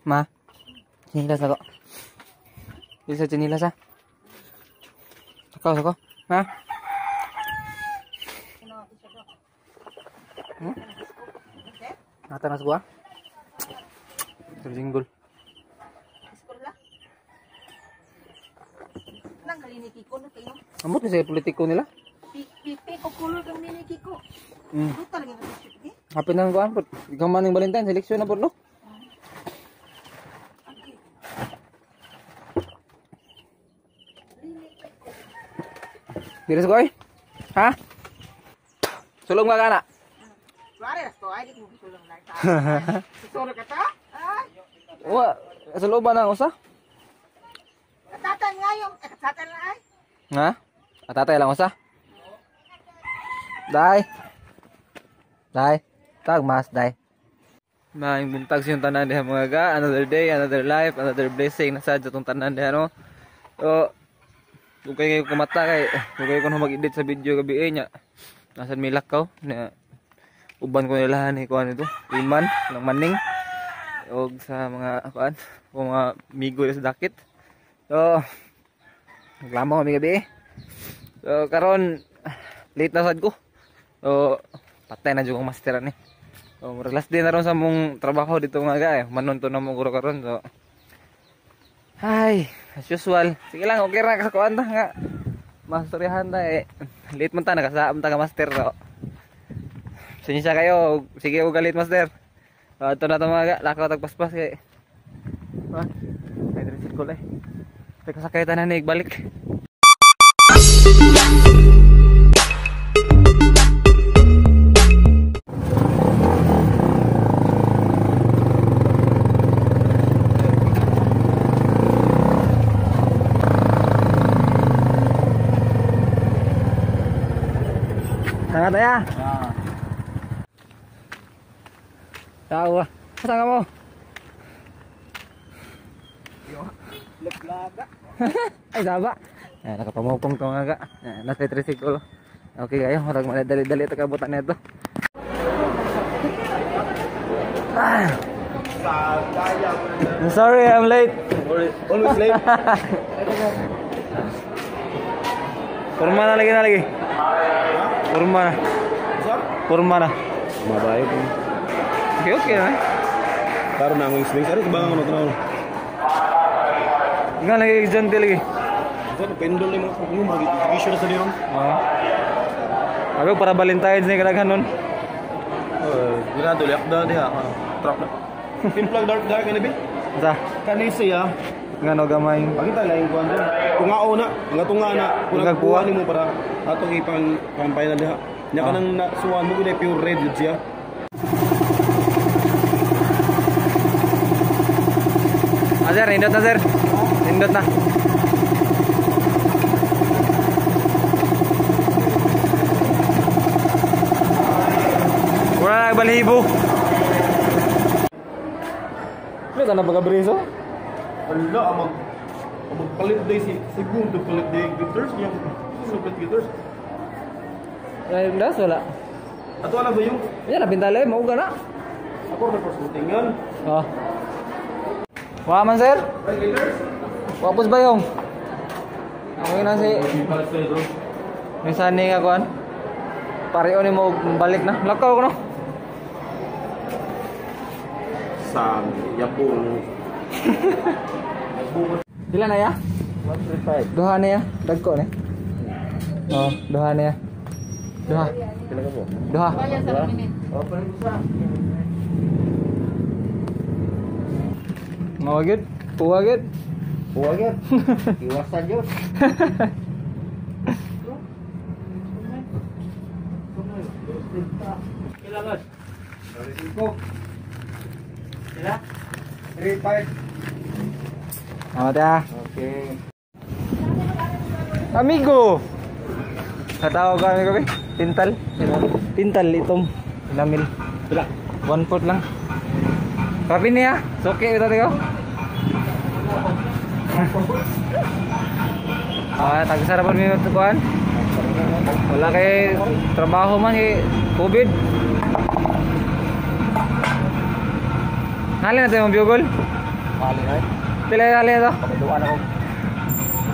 Ma. Chinilas ako. Dili sa chinilas ha. Sakaw sakaw. Ha? Hmm? Nata na sa Terjinggol. Amot ni sa politiko nila. Pipi ko kulor kang nini Kiko. Hapit na kuan pud. Ikaw man ning Valentine seleksyon na pud no. Diri sa koy. Ha? Sulong ka kana. Sulong ka ta? Wa, sa loob ba na usa? Katatan nga yung katatan lang ay. Ha? Atatay lang usa. Dai. Dai. Tag mas dai. Maayong buntag sa tanan diha mga ga. Another day, another life, another blessing nasa atong tanan diha no. So, dugay kayo kumata kay dugay ko mag-edit sa video gabi eh, nya. Nasan mi lakaw na uban ko nila ni kuan ito. Iman ng maning og sa mga kuan, mga migo sa dakit. So, naglamang kami gabi eh. So, karon late na sad ko. So, patay na jud kong master ni. So, last day na ron sa mong trabaho dito mga ga eh. Manon to na mo guro karon. So, ay, as usual. Sige lang, okay ra ka kuan ta nga. Mastoryahan ta eh. Late man ta nakasaam ta ka master so. Sinsya kayo, sige og galit master. So, ato na to mga ga, lakaw tag paspas kay. Ha? Ay tricycle eh. Teka sakay tanan ni balik. Sangat ya. Tahu ah. Saan ka mo? Laglaga. Ay saba. Ay, nakapamupong to nga ka. Nasa tricycle. Okay kayo, murag dali-dali ito kabutan nito. Ah. I'm sorry, I'm late. Always late. Kurma na lagi na lagi. Kurma na. Kurma na. Mabayo ko. Okay, okay na. Karon na akong swing. Ari bang ano tanaw. Nga lagi gentle lagi. Sa pendol ni mo kung mag-issue sa diron. Oo. Ako para Valentine's ni kadaghan nun. Eh, ginado liak da diha. Truck na. Timplag dark dark ani bi. Sa Kani siya. Ngano gamay. Pakita lang kuan doon. Tungao na, mga tunga na. Kung Mga nagkuha nimo para atong ipang pampay na diha. Nya kanang nasuwan mo gud pure red jud siya. Sir, nindot na sir. Nindot na. Wala na balibo. Ano ka na pagkabriso? Ala, amag magpalit day si Cebu to palit day glitters niya. Sino palit glitters? Ay, das wala. Ato ala ba yung? Yan na bintale, mauga na. Ako na first tingnan. Oh. Wa man sir? Ay glitters. Wapos ba yung? Ako na si may sani nga kuan. Pareho ni mo balik na. Lakaw ko no. Sa yapong. Pila na ya? 135. Duha na ya. Dagko ni. Oh, duha na ya. Duha. Pila ka po? Duha. Oh, palit sa. Mau gid? Puwa gid? Puwa gid. Iwasan jud. Kailangan. Sila? 35. Selamat ya. Okay. Amigo. Katawag kami kami. Tintal. Tintal itom. Namil. Pila? 1/4 lang. Kapi niya. Suki ito ikaw. Ah, tagsarapan mi kuan. Wala kay trabaho man kay COVID. Halin na ito yung bugol. Halin ay. Pila halin na ito? Pakiduan ako.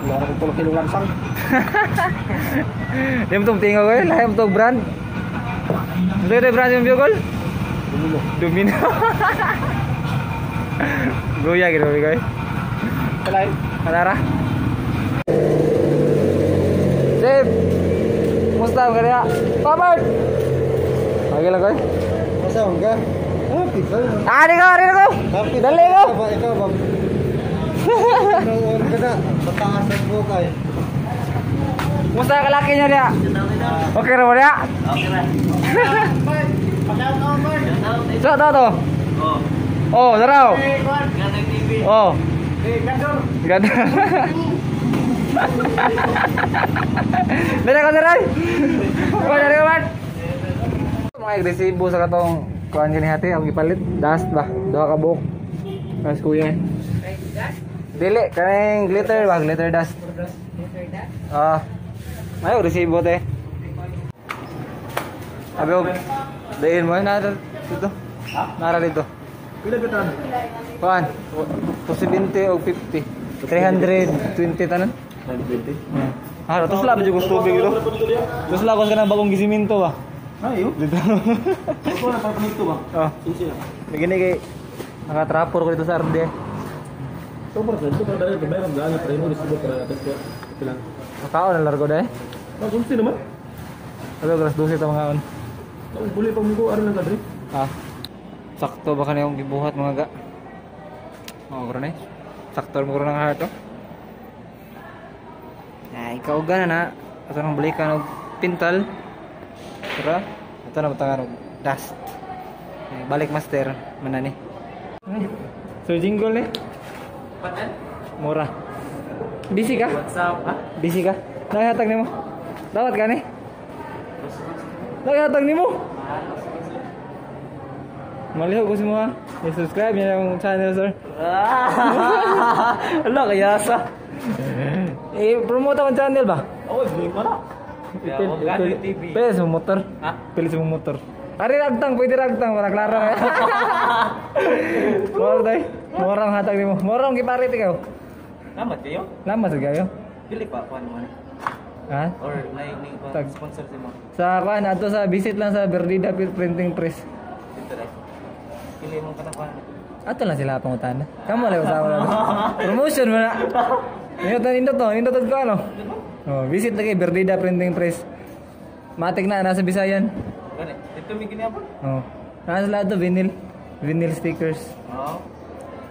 Wala na kong 3 kilong lansang. Di mo itong tingog eh. Lahi mo itong brand. Hindi ito brand yung bugol? Domino. Domino. Guya gitu guys. Kalay. Kanara. Sip. Musta ka niya? Pabart. Lagi lang guys. Masa ka? Happy ka. Ah, di ko, di ko. Happy. Dali ko. Ikaw ba? Ikaw ka na. Pataas ang buhok ay. Musta kalaki niya niya? Okay ra ba niya? Okay ra. So, to to. Oh. Oh, daraw. Ganda TV. Oh. Eh, gandor. Ganda. Dali ko daray. Oh, dali ko man. Mga agresibo sa katong kuan gani hati ang gipalit dust ba. Duha ka buok. Mas kuya. Dili kaning glitter ba, glitter dust. Ah. May resibo te. Abi og dayon mo na dito. Nara dito. Pila ka tan? Kuan, 270 og 50. 320 tanan. 920. Ah, tusla ba jud tubig ito? Tusla ko sa kanang bagong gisiminto ba? Ayo. Dito. Ako na papanito ba? Oh, Sinsi. gini kay nakatrapor ko dito sa RD. Ito ba ito para dali bayad ang gana pre mo resibo para atas ko. Pila. Makaon na largo dai. Ba sulti naman. Abi og alas 12 ta mga on. Ang buli pa mo ko aron lang ka dre. Ah. Sakto ba kaniyong gibuhat mga ga? Oh, karon eh. Sakto mo karon ang heart oh. Ay, ikaw gana na. Ato nang balikan og pintal. Tara, ato na butangan og dust. Ay, balik master man ni. Sir Jingle ni. Patan? Mura. Busy ka? What's up? Ha? Busy ka? Nakahatag nimo? Dawat ka ni? Nakahatag nimo? Malihog ko si mo ha. I-subscribe niya yung channel, sir. Ala, kaya sa. I-promote akong channel ba? Oh, buli pa na. Ganoy TV. Pili sa motor. Ha? Pili sa motor. Ari ragtang, pwede ragtang para klaro ka. Mora tay. Mora ang hatag nimo. Mora ang giparit ikaw. Lamat kayo? Lama sa kayo. Pili pa kuan mo ni. Ha? Or nay ni Tag. sponsor si mo. Sa kuan ato sa visit lang sa Berdida Printing Press. Dito dai. Pili mo kana kuan. Ato lang sila pangutana. Kamo lang sa wala. Promotion mo na. Nindot nindot to, nindot ko ano. Oh, visit lagi Berdida Printing Press. Matik na nasa Bisayan. Gani. Dito mi gini apon. Oh. Nasa sila ato vinyl. Vinyl stickers. Oh.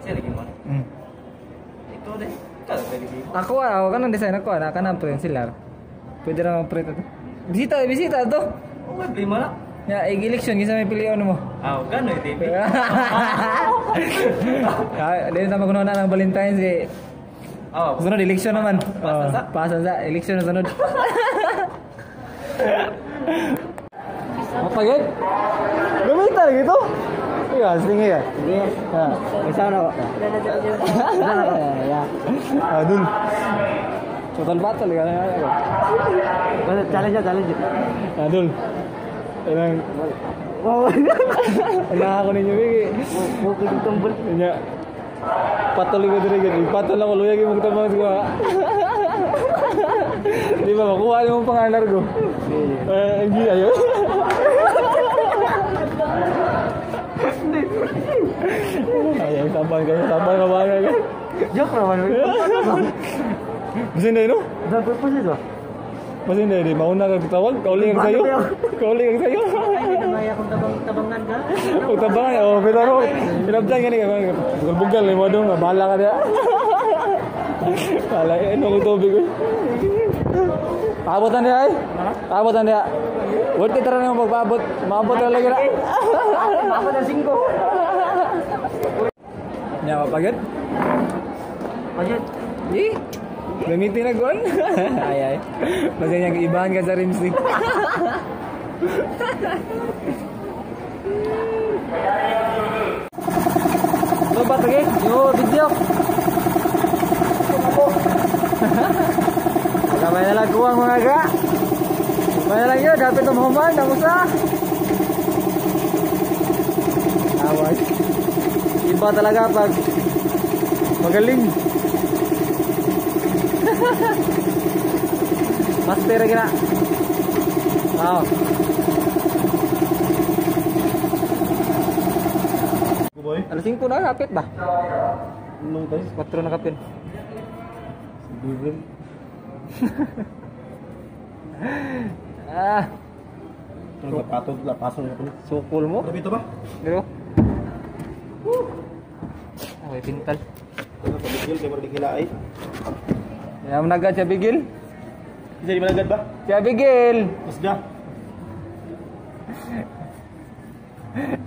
Siya lagi mo. Ito dai. Kada pwede mo. Ako ah, ako kanang design ako ah, kanang print sila. Pwede ra print ato. Bisita, bisita ato. Oh, may bli mo na. Ya, ig-election kinsa may pilion mo. Ah, ganoy TV. Ah, dili ta magunaw na ng Valentine's kay Oh. sunod election naman. Pasan sa? Oh, pasan sa election na sunod. Apa gid? Gamitan lagi to. Iya, sige ya. Sige. Ha, isa na ko. Ya. Adul. Total battle ka na. Challenge, challenge. Adul. Ilang Wow. Wala ako ninyo bigi. Bukid yung tumbol. Nya. Patuloy ko diri gid. Patol ako luya gid mong tabang ko. Di ba makuha nimo pangalan ko? Eh, hindi ayo. Ay, tabang kayo, tabang ka ba kayo? Joke naman. Basin na no? Sa purpose ito. Basin na di mauna kag tawag, kauli kag sayo. Kauli kag sayo. Ay, akong tabang-tabangan ka. Og tabang oh, pero pinabdan gani ka bugal-bugal mo dong, bahala ka diha. Bahala eh, ano ko tubig oy. Paabot na diha ay. Paabot na diha. Worth it ra nimo pagpaabot. Maabot ra lagi na. Ako na 5. Nya mapagod? Pagod. Di. Gamitin na gon. Ay ay. Basta niya ibahan ka sa Rimsy. Lupa lagi. Yo, video. Gamay na lang kuwang mga ga. Gamay na lang yun. Dapat tumuhuman. Namusa. Away. Iba talaga pag magaling. Master gina. Wow. Boy. Alas 5 na kapit ba? Nung tayo. 4 na kapit. Ah, Nagpatog la paso na ko. Sukol mo. Grabe ito ba? Pero. Okay, pintal. Ano pa bigil kay murag ay. Ya managad siya bigil. Isa di managad ba? Siya bigil. Isda.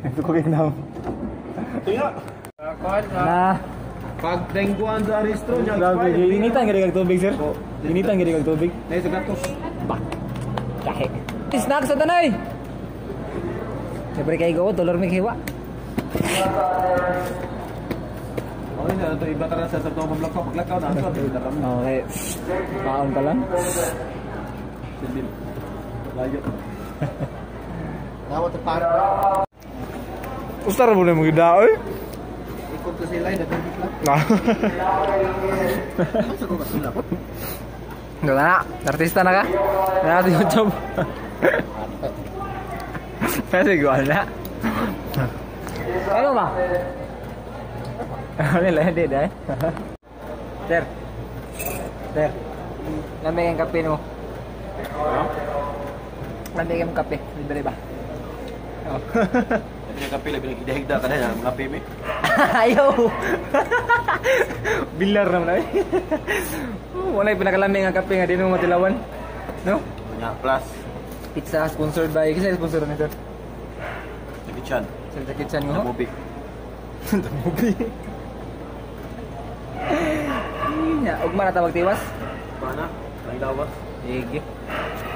Ito ko kinam. Tingnan. Na. Pag dengguan sa arestro niya. Grabe, initan gid kag tubig, sir. Initan gid kag tubig. Nay sa gatos. Ba. Kahe. Snack sa tanay. Siyempre kay go, dolor may hiwa. Okay na ito iba tara sa sabto paglakaw paglakaw na ato dito kami. Okay. Paon pa lang. Silbi. Layo. Dawat pa. Ustar mo na mga daoy. Ikot ko sila, nagdagit lang. Masa ko ba sila? Wala na, artista na ka? Na sa YouTube. Kasi gawin na. Ano ba? Ano lang, hindi dahil. Sir. Sir. Lamig ang kape mo. Lamig ang kape. Libre ba? Oh. Hindi kape labi naghigda ka na mga kape mi. Ayaw! Bilar naman ay. Wala yung pinakalamig ang kape nga di mo matilawan. No? Nya plus Pizza sponsored by, kasi sponsor ni sir? Jackie Chan. Sir Jackie Chan mo? Movie. The movie. Nya, ugma na tawag tiwas? Mana? Ang lawas. Sige.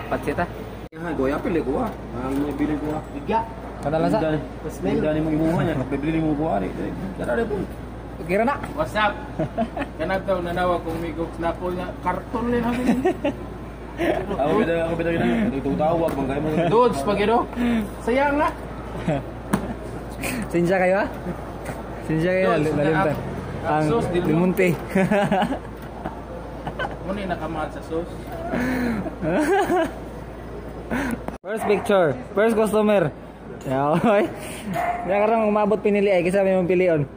Patsita. Ha, goya pili ko ah. Ang mga bili ko ah. Bigya. Kana lang sa? Hindi mo imuha niya, bibili mo ko ari. Tara na po. Okay ra na. What's up? Kanang nanawag kong migog snapple na karton ni namin. Ako bida gina. Tawag bangkay mo. Dudes pag ino. Sayang na. Sinsya kayo ah. Sinsya kayo nalimtan. Ang sauce Del Monte. Muna yung nakamahal sa sauce. First picture, first customer. Ya, oy. Ya karang umabot pinili ay kaysa may mong pilion.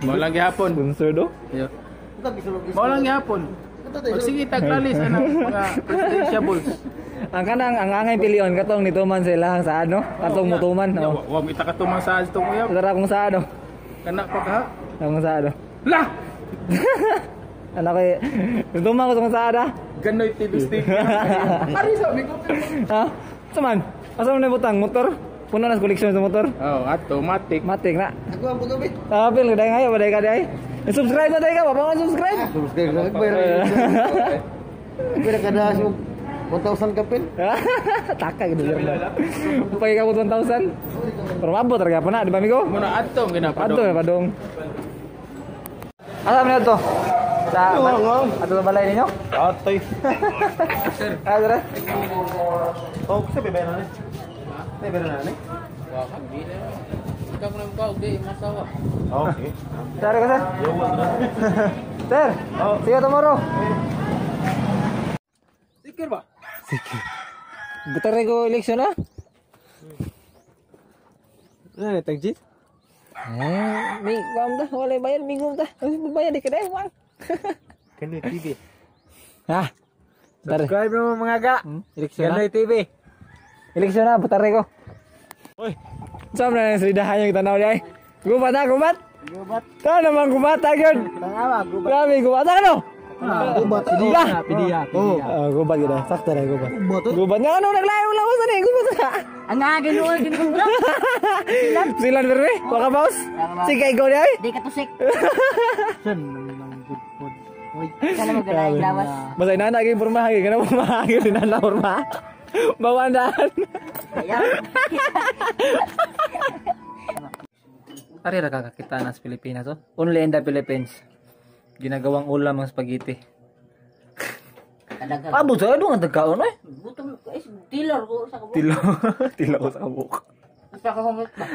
Mao lang gihapon. Sponsor do. Mao lang gihapon. Sige taglalis ana mga presidentiables. Ang kanang ang angay pilion katong nituman sa ilahang saad no? Katong mutuman no. Wa mi takatuman sa itong uyab. Tara kung saad no. Kana pa ka. Kung saad no. Lah. Ano kay nituman ko sa saad ah. Ganoy TV stick. Ari sa mi ko. Ha? Saman? Asa man butang motor? Puno na sa koleksyon sa motor. Oh, automatic. Matik na. Ako ang pagkabit. Apil ka ngayo, baday ka day. Subscribe na tayo ka, baba subscribe. Subscribe na Pero kada 1,000 kapil. Taka gitu. Pagay ka 1,000. Pero mabot ra pa na, di ba amigo? Muna adto gina pa Adto na padong. Asa man adto? Sa ato sa balay ninyo? Atoy. Sir. Ah, sir. Oh, kasi bebe na ni. Bebe na ni. Wa ka di na. Ikaw mo nang kaog di masawa. Okay. Sir ka sir. Sir. See you tomorrow. Sikir ba? Sikir. Butar ko eleksyon na. Ano tag-jit? Eh, may kam ta, wala bayad minggo ta. Bayad di ka dai, wang. Kanoy TV. Ha? Subscribe mo mga ga. Eleksyon na. Kanoy TV. Eleksyon na, butar ko. Oy. Saan na yung sridahan yung tanaw niya? Gubat na, gubat. Gubat. Ta naman gubat agad. Tangawa, gubat. Grabe gubat ano? Gubat. Lah. Pidiya, pidiya. Oh, gubat gid. Sakto na gubat. Gubat. Gubat nga ano naglayo lawas ani gubat na. Ang ginuol ginuol. Silan berbe, waka paus. Sige ikaw di ay. Di ka tusik. Uy, kala mo galaing lawas. Basta inana kay porma kay kana porma kay inana porma. Bawandaan. Ari ra kakakita na sa Pilipinas oh. Only in the Philippines. Ginagawang ulam ang spaghetti. Talaga. Abot sa ano ang tagkaon oy. Gutom ko is tilor ko sa kabuk. Tilo. Tilo ko sa kabuk. Sa kahumot ba?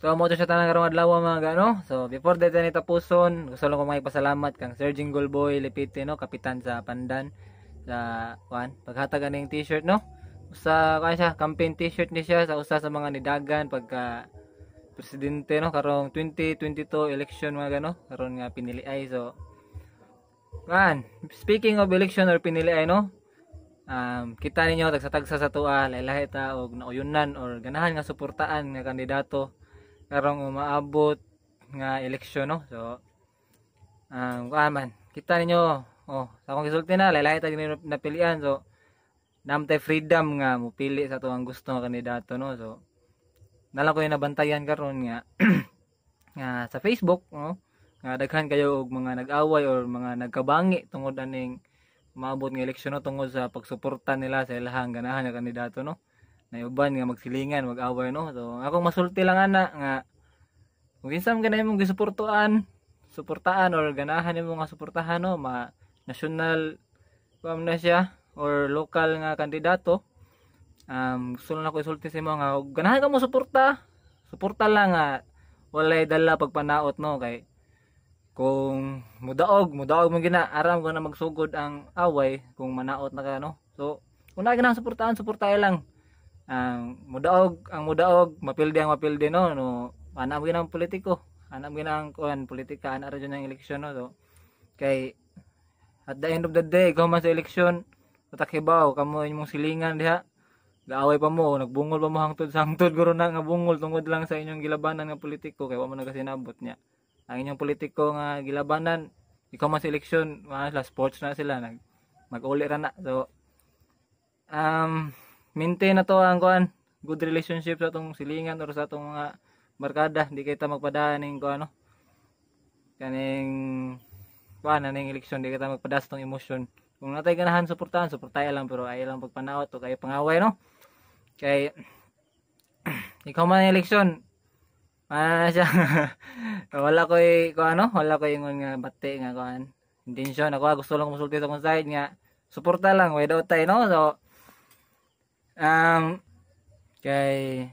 So mo to siya tanan karong adlaw, mga gano. So before that ni tapuson, gusto lang ko makipasalamat kang Sir Jingle Boy Lipite, no, kapitan sa Pandan, sa kuan paghatag aning t-shirt, no. Usa kuan siya, campaign t-shirt ni siya sa usa sa mga nidagan pagka presidente, no, karong 2022 election, mga gano, karon nga pinili ay. So kuan, speaking of election or pinili ay, no, kita ninyo tagsa-tagsa sa tua lahi ta og nauyunan or ganahan nga suportaan nga kandidato karong umaabot nga eleksyon, no. So kuan man, kita ninyo, oh, sa akong gisulti na lahi ta napilian, so namtay freedom nga mopili sa tuang gusto nga kandidato, no. So nalang ko yung nabantayan karon nga nga sa Facebook, no, nga daghan kayo og mga nag-away or mga nagkabangi tungod aning umaabot nga eleksyon, no, tungod sa pagsuporta nila sa ilahang ganahan nga kandidato, no, na uban nga magsilingan, mag-away, no. So akong masulti lang ana nga kung kinsa man ganay mong gisuportuan, suportaan or ganahan nimo nga suportahan, no, ma national kuan na siya or local nga kandidato, gusto lang ako isulti sa imo nga kung ganahan ka mo suporta, suporta lang nga walay dala pagpanaot, no, kay kung mudaog mudaog mo gina aram ko na magsugod ang away kung manaot na ka, no. So kung naa ganahan suportahan, suportahan lang ang mudaog ang mudaog, mapildi ang mapildi, no. Ana mo ginang politiko, ana mo ginang kuan politika, ana ra jud ang eleksyon, no. So kay at the end of the day, ikaw man sa eleksyon, utakibaw kamo imong silingan diha, gaaway pa mo, nagbungol pa mo hangtod sa hangtod guro na nga bungol tungod lang sa inyong gilabanan nga politiko, kay wa mo nagasinabot niya ang inyong politiko nga gilabanan. Ikaw man sa eleksyon, mga sila sports na sila, nag mag-uli ra na. So maintain na to ang kuan, good relationship sa atong silingan or sa atong mga barkada. Di kita magpadaan ning kuan, no, kaning kuan aning eleksyon, di kita magpadas tong emosyon. Kung natay ganahan suportahan, suportahan lang, pero ay lang pagpanaot o kay pangaway, no, kay ikaw man ang eleksyon ah siya wala koy ko ano, wala ko ingon nga bati nga kuan intention ako. Gusto lang musulti sa akong side nga suporta lang way daw tay, no. So kay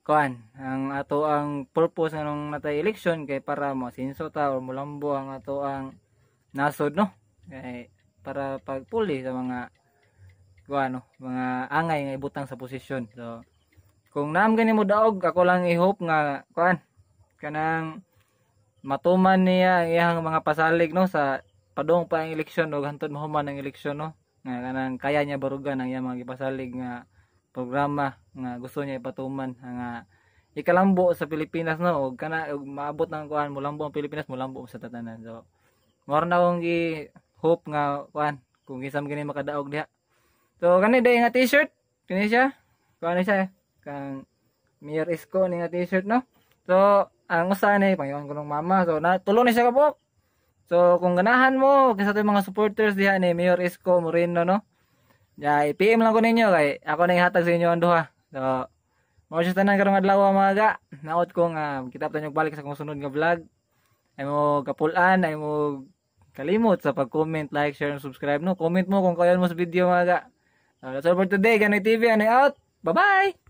kuan ang ato ang purpose nganong natay election kay para mo asinso ta or mulambo ang ato ang nasod, no, kay para pagpuli sa mga kuan, no, mga angay nga ibutang sa posisyon. So kung naam gani mo daog, ako lang i-hope nga kuan kanang matuman niya ang iyang mga pasalig, no, sa padung pa ang eleksyon o hantod mahuman ang eleksyon, no, nga kanang kaya niya barugan ang iyang mga gipasalig nga programa nga gusto niya ipatuman nga ikalambo sa Pilipinas, no, og kana og maabot ng kuan, mulambo ang Pilipinas, mulambo sa tatanan. So mao na akong gi hope nga kuan kung kinsa man gani makadaog diha. So kani day nga t-shirt, kini siya, kuan ni siya kang Mayor Isko ni nga t-shirt, no. So ang usa ni pangyon ko ng mama, so na tulo ni siya kabuok. So kung ganahan mo kinsa to mga supporters diha ni Mayor Isko Moreno, no, ya, i-PM lang ko ninyo kay ako na ihatag sa inyo ang duha. So mao siya tanan karong adlaw, mga ga. Naot ko nga kita pa balik sa kung sunod nga vlog. Ay mo kapulan, ay mo kalimot sa pag-comment, like, share, and subscribe, no. Comment mo kung kayon mo sa video, mga ga. So, that's all for today. Ganoy TV, ano out. Bye-bye!